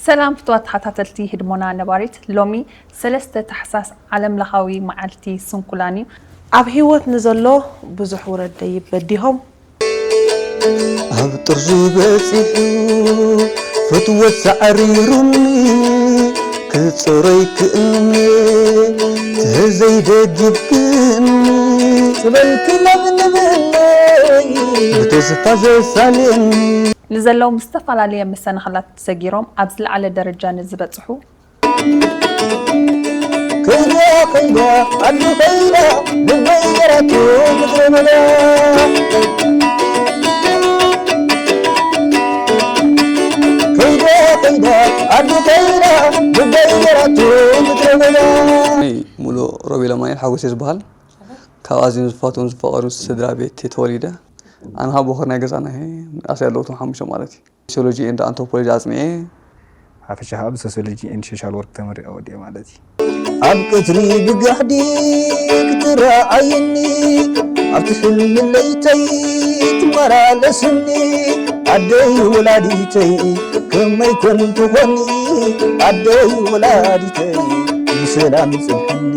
ሰላም ፍትዋት ተኸታተልቲ ህድሞና ነባሪት፣ ሎሚ ሰለስተ ታሕሳስ ዓለም ለኻዊ መዓልቲ ስንኩላን እዩ። ኣብ ህይወት ንዘሎ ብዙሕ ውረድ ደይብ በዲሆም። ኣብ ጥርዙ በጺሑ ፍትወት ሳዕሪሩኒ ክጽሮይ ክእምት ዘይደግፍ ግን ጽበልኪ ለምልምለይ ብተስፋ ዘሳልየኒ ንዘለዎም ዝተፈላለየ መሰናኽላት ሰጊሮም ኣብ ዝለዓለ ደረጃ ንዝበጽሑ ከይዳ ከይዳ ዓዱ ከይዳ ልበይ ገራቱ ምድረ በዳ ከይዳ ከይዳ ዓዱ ከይዳ ልበይ ገራቱ ምድረ በዳ ሙሉ ሮቤል ኣማኑኤል ሓጎስ እየ ዝበሃል። ካብ ኣዝዮም ዝፈትዎም ዝፈቐሩን ስድራ ቤት እየ ተወሊደ። ኣነ ኸዓ ቦኸር ናይ ገዛና እየ። ኣስይ ኣለዉ እቶም ሓሙሽተ ማለት እዩ። ሶሲዮሎጂ ኤንድ ኣንትሮፖሎጂ ኣፅኒዐ ሓፈሻ ከዓ ብሶሲዮሎጂ ኤንድ ሶሻል ወርክ ተመሪቐ ወዲአ ማለት እዩ። ኣብ ቀትሪ ብጋህዲ ክትረኣየኒ ኣብቲ ሕልሚ ለይተይ ትመላለስኒ ኣደይ ወላዲተይ ከመይ ኮን ትኾኒ ኣደይ ወላዲተይ ብሰላም ይፅንሕኒ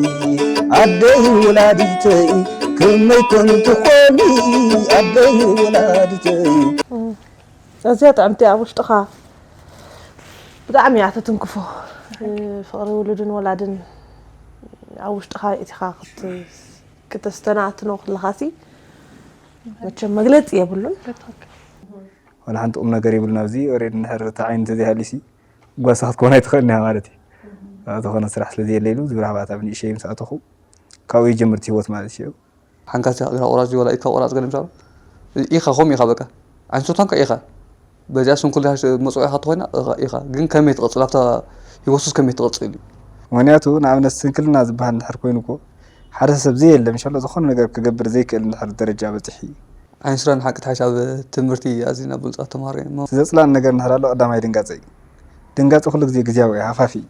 ኣደይ ወላዲተይ ከመይ ኮን ትኾኒ ኣደይ ወላዲተይ ኣዝያ ጥዕምቲ ኣብ ውሽጥኻ ብጣዕሚ እያ ተትንክፎ ፍቕሪ ውሉድን ወላድን ኣብ ውሽጥኻ እቲኻ ክተስተናትኖ ክለኻሲ መቸም መግለፂ የብሉን ወላ ሓንቲ ቁም ነገር የብሉን ኣብዚ ኦሬድ እንድሕር እቲ ዓይኒ እንተዘይሃልዩሲ ጓሳ ክትኮን ኣይትኽእልን እያ ማለት እዩ ዝኾነ ስራሕ ስለ ዘየለይሉ ዝብራህባት ኣብ ንእሸይ ምስ ኣተኹ ካብኡ ይጀምር እቲ ህይወት ማለት እዩ ሓንካስ ኢኻ እግራ ቁራጽ ድዩ ዋላ ኢድካ ቁራጽ ገለ ምሻሉ ኢኻ ከምኡ ኢኻ በቃ ኣይንሶታንካ ኢኻ በዚኣ ስንኩል ድያ መጽውዒኻ ተኾይና ኢኻ ግን ከመይ ትቕጽል ኣብታ ህይወትስ ከመይ ትቕጽል እዩ ምክንያቱ ንኣብነት ስንክልና ዝበሃል እንድሕር ኮይኑ እኮ ሓደ ሰብ ዘየለ ምሻሎ ዝኾነ ነገር ክገብር ዘይክእል እንድሕር ደረጃ በፂሑ እዩ ዓይን ስራን ሓቂ ትሓይሽ ኣብ ትምህርቲ ኣዚና ብሉጻት ተምሃሮ እዮም እቲ ዘፅላእን ነገር እንድሕር ኣሎ ቀዳማይ ድንጋፀ እዩ ድንጋፀ ኩሉ ግዜ ግዝያዊ እዩ ሃፋፊ እዩ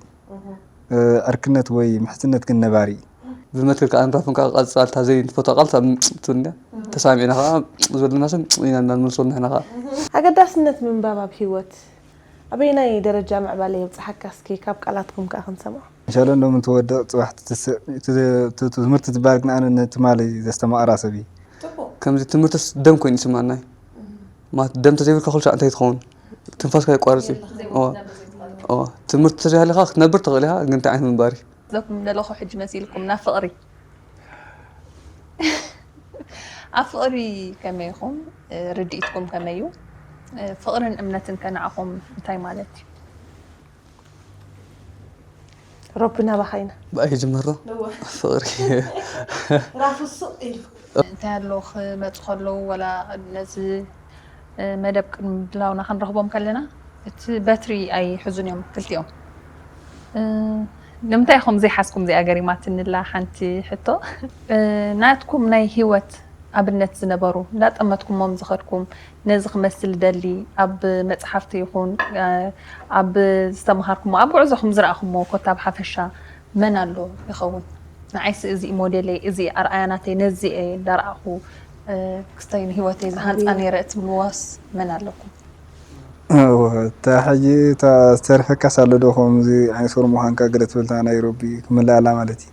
ዕርክነት ወይ ምሕዝነት ግን ነባሪ እዩ። ብመትከል ከዓ ንራፍን ከዓ ቀፃልታ ዘይንፈትዋ ቃል ትብልና ተሳሚዕና ከዓ ዝበለና ሰብ ኢና እናንመልሰሉ ንሕና ከዓ። ኣገዳስነት ምንባብ ኣብ ህይወት ኣበየናይ ደረጃ ምዕባለ የብፅሓካ እስኪ ካብ ቃላትኩም ከዓ ክንሰምዖ። መሻለን ሎም እንትወድቕ ፅባሕ ትትስእ እቲ ትምህርቲ ዝበሃል ግን ኣነ ንትማሊ ዘስተማቕራ ሰብ እዩ። ከምዚ ትምህርትስ ደም ኮይኑ ይስማዓና እዩ። ማለት ደም ተዘይብልካ ኩሉ ሳዕ እንታይ ትኸውን? ትንፋስካ የቋርጽ እዩ። ትምህርቲ ተዘይሃልኻ ክትነብር ትኽእል ኢኻ፣ ግን እንታይ ዓይነት ምንባር እዩ? ዘኩም ደለኹ ሕጂ መሲልኩም ናብ ፍቕሪ ኣብ ፍቕሪ ከመይ ኢኹም? ርድኢትኩም ከመይ እዩ? ፍቕርን እምነትን ከ ንዓኹም እንታይ ማለት እዩ? ሮቢ ናባኻ ኢና። ብኣይ ክጅምር ዶ? ፍቕሪ። ራሱ ስቕ ኢሉ። እንታይ ኣሎ ክመፁ ከለዉ ወላ ነዚ መደብ ቅድሚ ምድላውና ክንረኽቦም ከለና እቲ በትሪ ኣይሕዙን እዮም ክልቲኦም። ንምንታይ ኢኹም ዘይሓዝኩም እዚኣ ገሪማትንላ ሓንቲ ሕቶ። ናትኩም ናይ ህይወት ኣብነት ዝነበሩ እንዳጠመትኩሞም ዝኸድኩም ነዚ ክመስል ደሊ ኣብ መፅሓፍቲ ይኹን ኣብ ዝተምሃርኩሞ ኣብ ጉዕዞኹም ዝረኣኹሞ ኮታ ኣብ ሓፈሻ መን ኣሎ ይኸውን? ንዓይሲ እዚ ሞዴለይ እዚ ኣርኣያ ናተይ ነዚ እየ እንዳረኣኹ ክስተይ ንህይወተይ ዝሃንፃ ነይረ እትብልዋስ መን ኣለኩም? እወ እታ ሕጂ እታ ዝተርፈካስ ኣሎ ዶ ከምዚ ዓይነት ሶር ምዃንካ ገለ ትብል እታ ናይ ሮቢ ክምልኣላ ማለት እዩ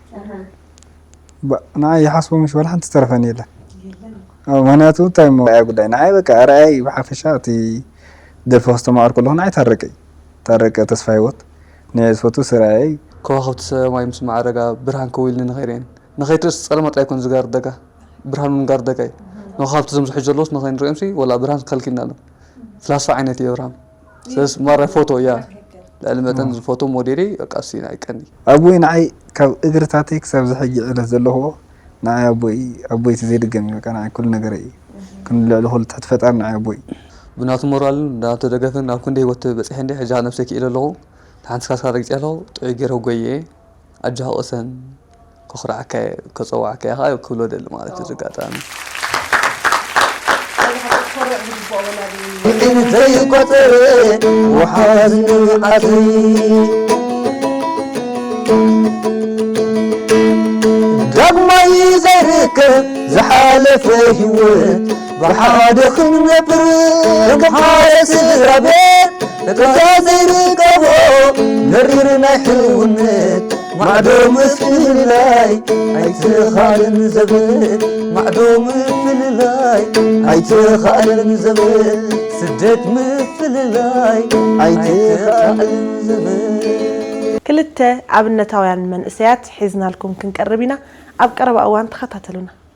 ንዓይ ይሓስቦ ምሽ ዋላ ሓንቲ ዝተረፈኒ የለን ምክንያቱ እንታይ እሞ ኣያ ጉዳይ ንዓይ በቃ ኣርኣያይ ብሓፈሻ እቲ ደርፊ ከስተማቕር ከለኹ ንዓይ ታረቀ ታረቀ ተስፋ ህይወት ንዕ ዝፈቱ ስራየይ ከዋኽብቲ ሰማይ ምስ ማዕረጋ ብርሃን ከው ኢልኒ ንኸይርእየን ንኸይትርእስ ጸለማ ጥራይ ኮን ዝጋርደጋ ብርሃን ውን ጋርደጋ እዩ ንኸዋኽብቲ ዘምዝሑ ዘለውስ ንኸይንርእዮም ሲ ወላ ብርሃን ከልኪልና ኣሎ ፍላስፋ ዓይነት እዩ ኣብርሃም ስለስ ማራ ፎቶ እያ ልዕሊ መጠን ዝፎቶ ሞዴለይ በቃ እሱ እዩ ናይ ቀንዲ ኣቦይ ንዓይ ካብ እግርታተይ ክሳብ ዝሕጂ ዕለት ዘለኽዎ ንዓይ ኣቦይ ኣቦይ እቲ ዘይድገም እዩ በቃ ንዓይ ኩሉ ነገረይ እዩ ክንዲ ልዕሊ ኩሉ ትሕቲ ፈጣሪ ንዓይ ኣቦይ እዩ ብናቱ ሞራልን ብናቱ ደገፍን ናብ ክንዲ ህይወት በፂሐ እንደ ሕጂ ነብሰይ ክኢለ ኣለኹ ንሓንቲ ስካስካ ረጊፀ ኣለኹ ጥዑይ ገይረ ጎየ ኣጆኻ ቅሰን ከኹርዓካ እየ ከፀዋዕካ እየ ከዓ ክብሎ ደሊ ማለት እዩ ዝጋጣሚ ዘይቆፅር ውሓዝ ንብዓተይ ዳግማይ ዘይር ዝሓለፈ ህይወት ብሓደ ክንነብር ከም ሓደ ስድራ ቤት እታ ዘይርከቦ መሪር ናይ ሕውነት ማዕዶ ምፍልላይ ኣይተኻልን ዘብል ማዕዶ ምፍልላይ ኣይተኻልን ዘብል ስደት ምፍልላይ ኣይተኻልን ዘብል ክልተ ኣብነታውያን መንእሰያት ሒዝናልኩም ክንቀርብ ኢና። ኣብ ቀረባ እዋን ተኸታተሉና።